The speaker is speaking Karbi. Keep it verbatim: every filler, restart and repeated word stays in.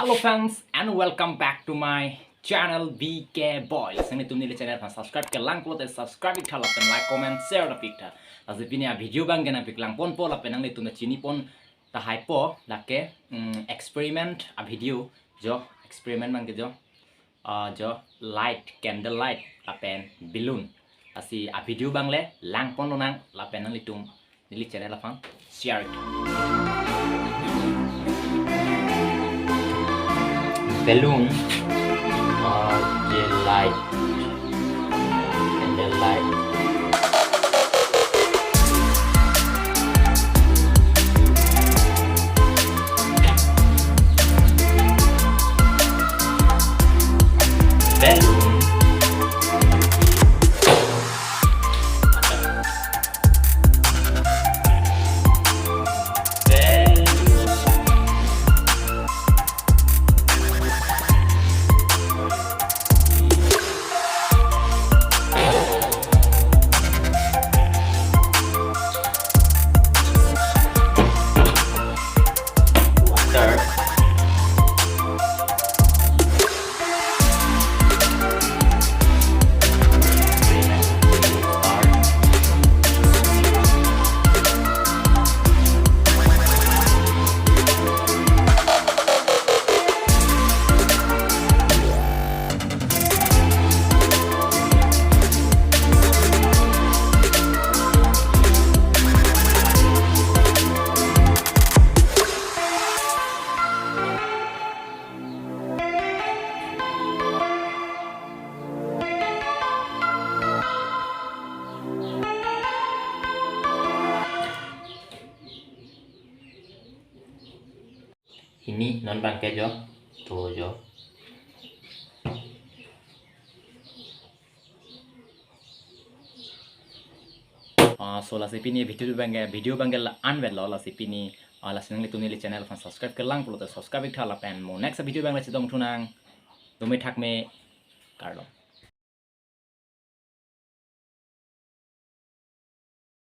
Hello friends and welcome back to my channel B K Boy. Lasi nanglitum neli channel aphan subscribe kelang pulote subscribe iktha lapen like, comment, share ta piktha. Lasi pini a video abang ke nangpaklang ponpo lapen nanglitum ta chini pon tahai po, lake mm, experiment a video jo, experiment abang ke jo, ah, jo light, candle light lapen balloon. Lasi a video abang le lang pon lonang lapen nanglitum neli channel aphan share iktha. Balloon, ah, je light, candle light. Balloon. Water. Pini non abang ke jo, to jo. Ah, so lasi pini video abang ke, video abang ke la-an vetlo. Lasi pini, ah, lasi nanglitum neli channel aphan subscribe kelang pulote subscribe iktha lapen mo next video abang le chetong thunang. Dome thakme, kardom.